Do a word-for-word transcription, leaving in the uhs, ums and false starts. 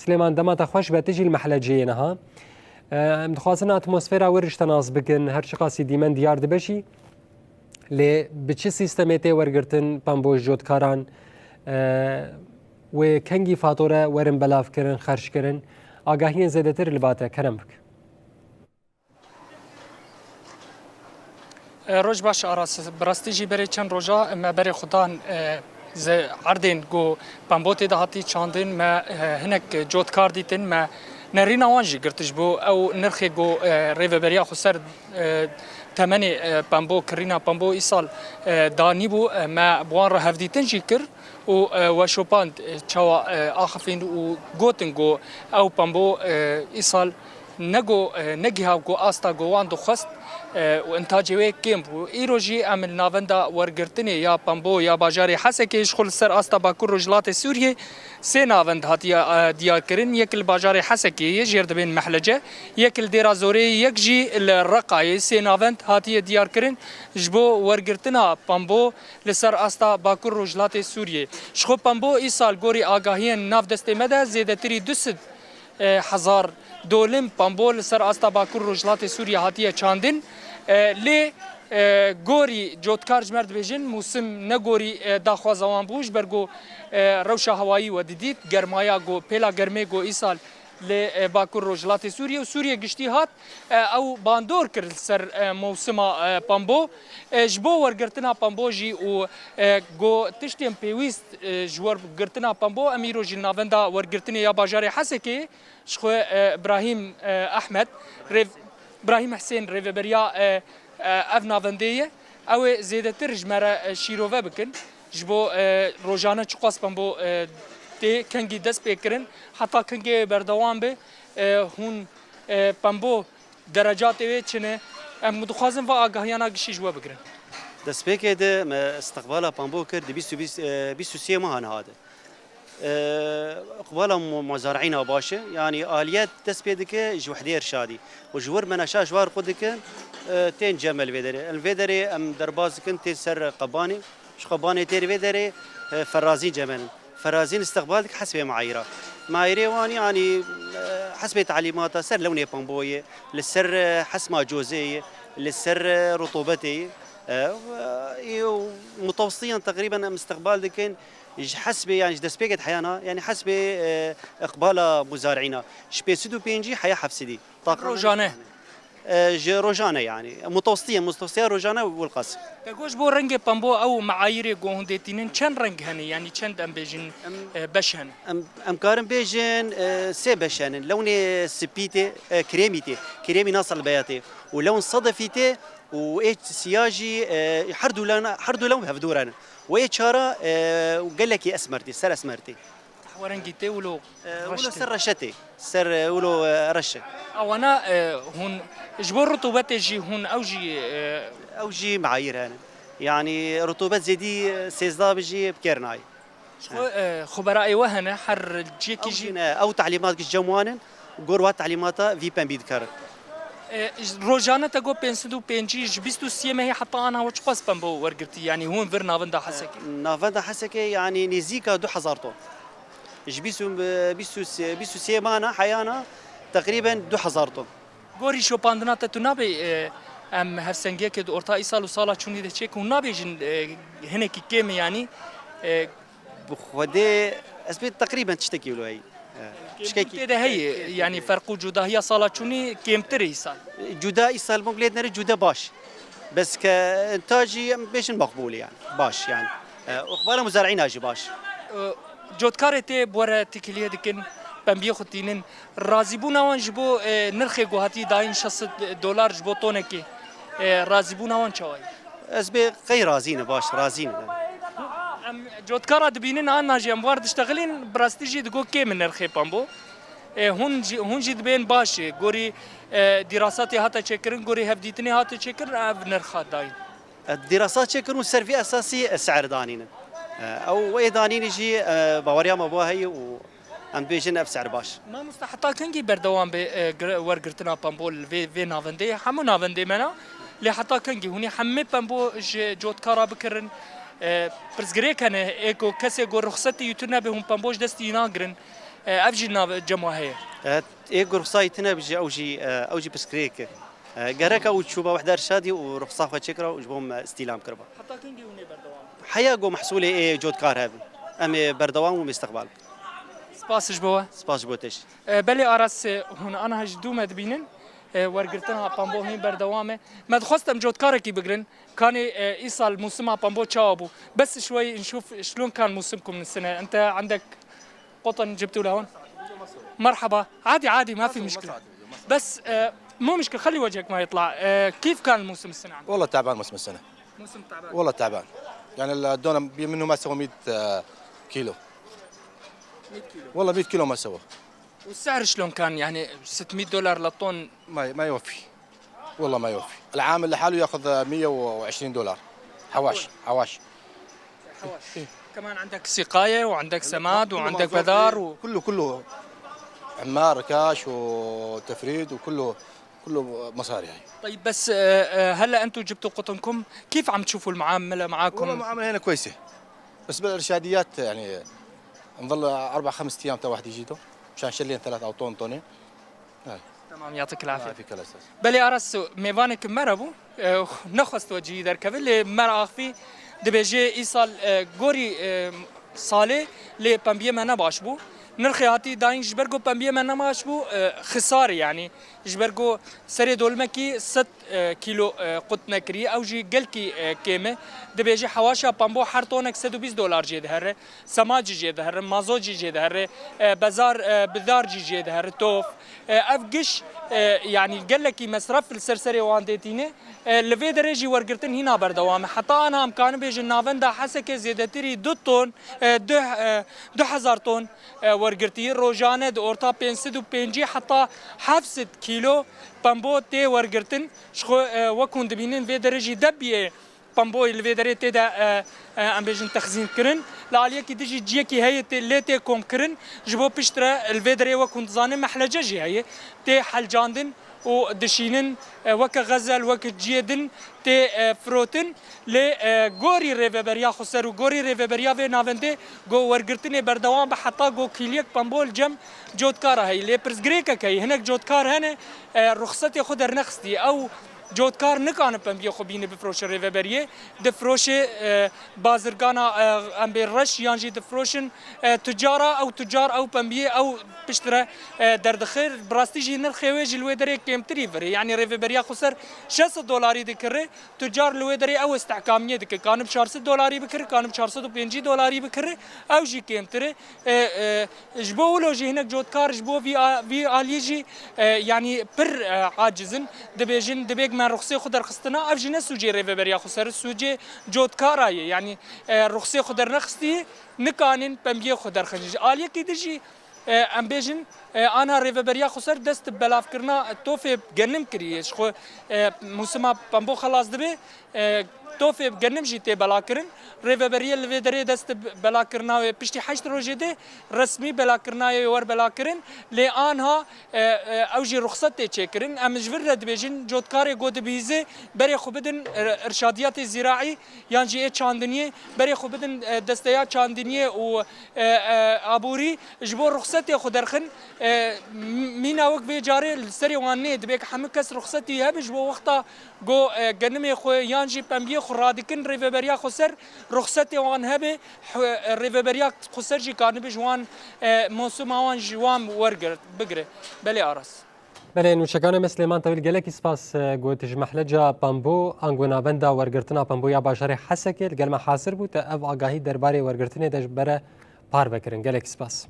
Silêman, dema te xweş be, tu jî li Mehlecê yê niha. E, em dixwazin atmosfera wir ji te nas bikin, her çiqasî dîmen diyar dibe jî. Lê bi çi sîstemê tê wergirtin pembo ji cotkaran? E, wê kengî fatore werin belavkirin, xerckirin? Agahiyên zêdetir li ba te kerem bik. E, roj baş, Aras. Bi rastî jî berê çend roja me berê xwe dan, e, ze-, erdên ku pembo tê de hatî çandin, me, e, hinek cotkar dîtin, me nerîna wan jî girt ji bo ew nirxê ku, e, Rêveberiya Xweser, e, temenê, e, pembo, kirîna pembo îsal, e, danîbû, e, me bi wan re hevdîtin jî kir û, e, we şopand, e, çawa, e, axifîn û gotin ku ew pembo, e, îsal ne go, e, negiha go asta go wan dixwest, e, û intacê wê kêm bû. Îro jî em li navenda wergirtinê ya pembo ya bajarê Hesekê ji xwe li ser asta Bakur Rojhilatê Sûriyê sê navend hatiye, e, diyarkirin. Yek li bajarê Hesekê yê jêr dibên Mehlece, yek li Dêra Zorê, yek jî li Reqayê sê navend hatiye diyarkirin ji bo wergirtina pembo li ser asta Bakur Rojhilatê Sûriyê. Ji xwe pembo îsal gorî agahiyên nav destê me de zêdetirî du sed e, hezar dolim pambo li ser asta Bakur Rojhilatê Sûriye hatiye çandin. E, lê, e, gorî cotkar ji me re dibêjin, mûsim ne gorî, e, daxwaza wan bû, ji ber ku, e, rewşa hewayî we didît, germaya ku, pêla germê ku îsal li, e, Bakur Rojhilatê Sûriye û Sûriye giştî hat, e, ew bandor kir li ser, e, mewsima, e, pambo. E, ji bo wergirtina pambo jî û, e, go tiştên pêwîst, e, ji wergirtina pambo, em îro jî li navenda wergirtinê ya bajarê Hesekê ji xwe, e, Brahîm, e, Ehmed, rêv-, Brahîm Hesên rêveberiya, e, e, ev navendê ye. Ew ê zêdetir ji me re, e, şîrove bikin. Ji bo, e, rojane çiqas pambo, e, tê kengî dest pê kirin, heta kengê berdewam be, e, hûn, e, pambo derecatê wê çi ne? Em dixwazin va agahiyana gişî ji we bigirin. Destpêkê de me istiqbala pambo kir di bîst û bîst, e, bîst û sê meha niha de. E, iqbala mu-, muzarîna baş e. Yanî aliyet dest pê dike ji wehdê irşadî. Û ji wir menaşa ji war xwe dikin, e, tên cemel vê derê. Em vê derê em derbas dikin, tên ser qebanê. Ji xwe banê têr vê derê, e, ferazîn cemelin. Ferazîn istiqbal dik hesbê meayîra. Meayîrê wan yanî, e, hesbê talîmata ser lewnê pamboyê, li ser, e, hesma cozeyê, li ser, e, rutubetê, e, e, û mutewesitiyan teqrîben em istiqbal dikin ji hesbê, yanî ji destpêkê heyana, yanî hesbê, e, iqbala muzarîna. Ji pênc sed û pêncî heya heft sedî. Taqrîben rojane. E, ji rojane yanî. Mutewesitiye, mutewesitiya rojane wilqas. Te got ji bo rengê pembo ew meayîrê ku hûn dê tînin çend reng hene? Yanî çend em bêjin, em, e, beş hene? Em, em karin bêjin, e, sê beş hene. Lewnê spî tê, e, krêmî tê. Krêmî nasel beya tê. Û lewn sedefî tê û ê siya jî, e, her du lewn, her du lewn hevdû re ne. Û ê çara, e, gelekî esmer tê, ser esmer tê. Qehwerengî tê wilo, e, reş wilo tê. Ser reşe tê. Ser, e, wilo, e, reş e. Ewana, e, hûn ji bo rutubetê jî hûn ew jî, e, ew jî meayîr hene. Yanî rutubet zêdî, e, sêzdeh bi jî bi kêr nayê. Ji xwe, e, xubera ê we hene, her ciyekî ew jî jî ne, ew talîmat giş cem wan in. Gor wa talîmata vî pembî dikarin. E, rojane te got pênc sed û pêncî, ji bîst û sê mehê heta ana we çiqas pembo wergirtî? Yanî hûn vir navenda Hesekê? Navenda Hesekê, yanî nêzîka du hezar ton. Ji bîst û, bîst û sê, bîst û sê mana heyana teqrîben du hezar ton. Gorî şopandina te tu nabê, e, em hevsengiyekê di orta îsal û sala çûnî de çêkin, hûn nabêjin, e, hinekî kêm e yanî, e, Bi Xwedê ez pê teqrîben tiştekî wilo heyî. Kêmtir tê de heye, yanî ferq û cudahiya sala çûnî kêmtir e îsal. Cuda îsal bûn lê dinere cuda baş. Bes ke ta jî em bêjin maqbûl e yanî. Baş yanî. E, û xibara muzarîna jî baş. E, cotkarê tê bi we re têkiliyê dikin, pembiyê xwe tînin. Razîbûna wan ji bo, e, nirxê ku hatî dayîn şeş sed dolar ji bo tonekê. E, razîbûna wan çawa ye? Ez bê qey razî ne, baş, razî ne. Em cotkara dibînin, anna jî em war diştexilîn, bi rastî jî digo kêm in nirxê pambo. E, hûn jî, hûn jî dibên baş e. Gorî, e, dîrasatê hate çêkirin, gorî hevdîtinê hate çêkirin, ev nirxa dayîn. E, dîrasat çêkirin û ser vî esasî, e, se'er danînin. E, ew ê danînî jî, e, baweriya me bo heye û Em dibêjin ev ser baş. Mamosta, heta kengî berdewam be, e, gir-, wergirtina pambol li vê, vê navendeyê? Hemû navendê me ne. Lê heta kengî hûnî hemê pembo ji cotkara bikirin? E, pirsgirêk hene, ê ku kesê ku ruxsetî yû tune be hûn pembo ji destî nagirin. E, ev jî nav cem we heye? E, ê ku ruxsayî tune bijî, ew jî, e, ew jî pirsgirêk e. E, gereka û çûba wehda irşadî û ruxsa xwe çêkira û ji bo me îstîlam kiriba. Heta kengî hûn ê berdewam bikin? Heya ku mehsûlê ê cotkar hebin. Em ê berdewam û mêsteqbal bikin. Spas ji bo we. Spas ji bo te jî. E, belê Aras, e, hûn aniha ji dû me dibînin. E, wergirtina pambo hîn berdewam e. Me dixwest em cotkarekî bigrin. Kanê, e, îsal mûsima pambo çawa bû? Bes şwey nşûf şlûn kan mûsimkum sine. Ente endek قطن جبتوا لهون؟ مرحبا. عادي، عادي، ما في مشكلة. بس، آه، مو مشكلة، خلي وجهك ما يطلع. آه، كيف كان الموسم السنة عندكم؟ والله تعبان موسم السنة. موسم تعبان. والله تعبان. يعني ال-، الدونة بي-، منه ما سوى مية، آه، كيلو. مية كيلو. والله مية كيلو ما سوى. والسعر شلون كان؟ يعني ستمية دولار للطن؟ ما، ما يوفي. والله ما يوفي. العامل لحاله ياخذ مية وعشرين دولار. حواش، حواش. حواش. إيه. كمان عندك سقاية وعندك سماد وعندك بذار و كله، كله. عمار، ركاش وتفريد وكله، كله مصاري هاي. طيب، بس، آه، آه، هلأ أنتوا جبتوا قطنكم، كيف عم تشوفوا المعاملة معاكم؟ والله معاملة هنا كويسة. بس بالإرشاديات يعني نظل أربع خمس أيام تا واحد يجي تو. مشان شلين ثلاث أو طن، طنين. Tamam, yatîk lafî. Lafî kela ses. Belê Aras, mêvaneke me re bû. E, nexwest we cihî derkeve, lê me re axivî, dibêje îsal, e, gorî, e, salê lê pembiyê me ne baş bû. Nirxê hatî dayîn ji ber ku pembiyê me ne baş bû, e, xisarî yanî. Ji ber ku serê dolmekî sed, e, kîlo, e, qut nekirî, ew jî gelkî, e, kêm e. Dibêje hewaşa pambo her tonek sed û bîst dolar jê dihere. Semacî jê dihere, mazocî jê dihere, e, bezar, e, bidar jî jê dihere, tof. E, ev giş, e, yanî gelekî mesref li ser serê wan tê tîne. E, li vê derê jî wergirtin hîna berdewam e. Heta ana em karin bêjin navenda Hesekê zêdetirî du ton, e, du, e, du hezar ton, e, wergirtî. Rojane di orta pênc sed û pêncî heta heft sed kîlo pembo tê wergirtin. Ji xwe, e, wek hûn dibînin vê derê jî debiyê pemboyê li vê derê tê de, e, e, em bêjin texzîn kirin. Li aliyekî din jî ciyekî heye tê, lê tê komkirin. Ji bo piştre li vê derê wek hûn dizanin mehlece jî heye. Tê helcandin û dişînin, e, weke xezel, weke ciyê din tê, e, firotin. Lê, e, gorî rêveberiya xweser û gorî rêveberiya vê navendê go wergirtinê berdewam be heta go kîliyek pembo li cem cotkara heye. Lê pirsgirêkek heye. Hinek cotkar hene, e, ruxsetê xwe dernexistî. Ew Cotkar nikane pembiyê xwe bîne bifroşe rêveberiyê, difiroşe, e, bazirgana, e, em bê reş yan jî difiroşin, e, tucara, ew tucar, ew pembiyê, ew piştre, e, derdixe. Bi rastî jî nirxê wê jî li wê derê kêmtirî vir e. Yanî rêveberiya xweser şeş sed dolarî dikire, tucar li wê derê ew istehkamiyê dike. Kanib çar sed dolarî bikire, kanib çar sed û pêncî dolarî bikire, ew jî kêmtir e. E, e, Ji bo wilo jî hinek cotkar ji bo vî a-, vî aliyê jî, e, yanî pir, e, aciz in. Dibêjin, dibêk me ruxsê xwe derxistina, ev jî ne sûcê rêveberiya xweser, sûcê cotkara ye. Yanî, e, ruxsê xwe dernexistî, nikanin pembiyê xwe derxin. Ji aliyekî din jî, e, em bêjin, e, ana rêveberiya xweser dest bi belavkirina tofê genim kiriye. Ji xwe, e, mûsima pembo xelas dibe, e, tofê genim jî tê belakirin. Rêveberiyê li vê derê dest bi belakirina wê piştî heşt rojê de resmî belakirina wê wer belakirin. Lê anha, e, e, ew jî ruxset tê çêkirin. Em ji vir re dibêjin, cotkarê ku dibihîze berê xwe bidin, e, irşadiyatê zîraî yan jî ê çandiniyê, berê xwe bidin, e, desteya çandiniyê û, e, e, aborî ji bo ruxsetê xwe derxin. E, m-, mîna wek vê carê li serê wan nê, dibê ku hemû kes ruxsetî hebe ji bo wexta Go, e, genimê xwe yan jî pembiyê xwe radikin rêveberiya xweser, ruxsetê wan hebe, h-, rêveberiya xweser jî kanibe ji wan, e, mosûma wan ji wan wergirt, bigire. Belê Aras. Belê, nûçekanê me Silêman Tewîl, gelekî spas, e, ku tu ji mehleca Pembo, ango navenda wergirtina Pembo ya bajarê Hesekê li gel me hazir bû, te ev agahî derbarê wergirtinê de ji bere parve kirin. Gelekî spas.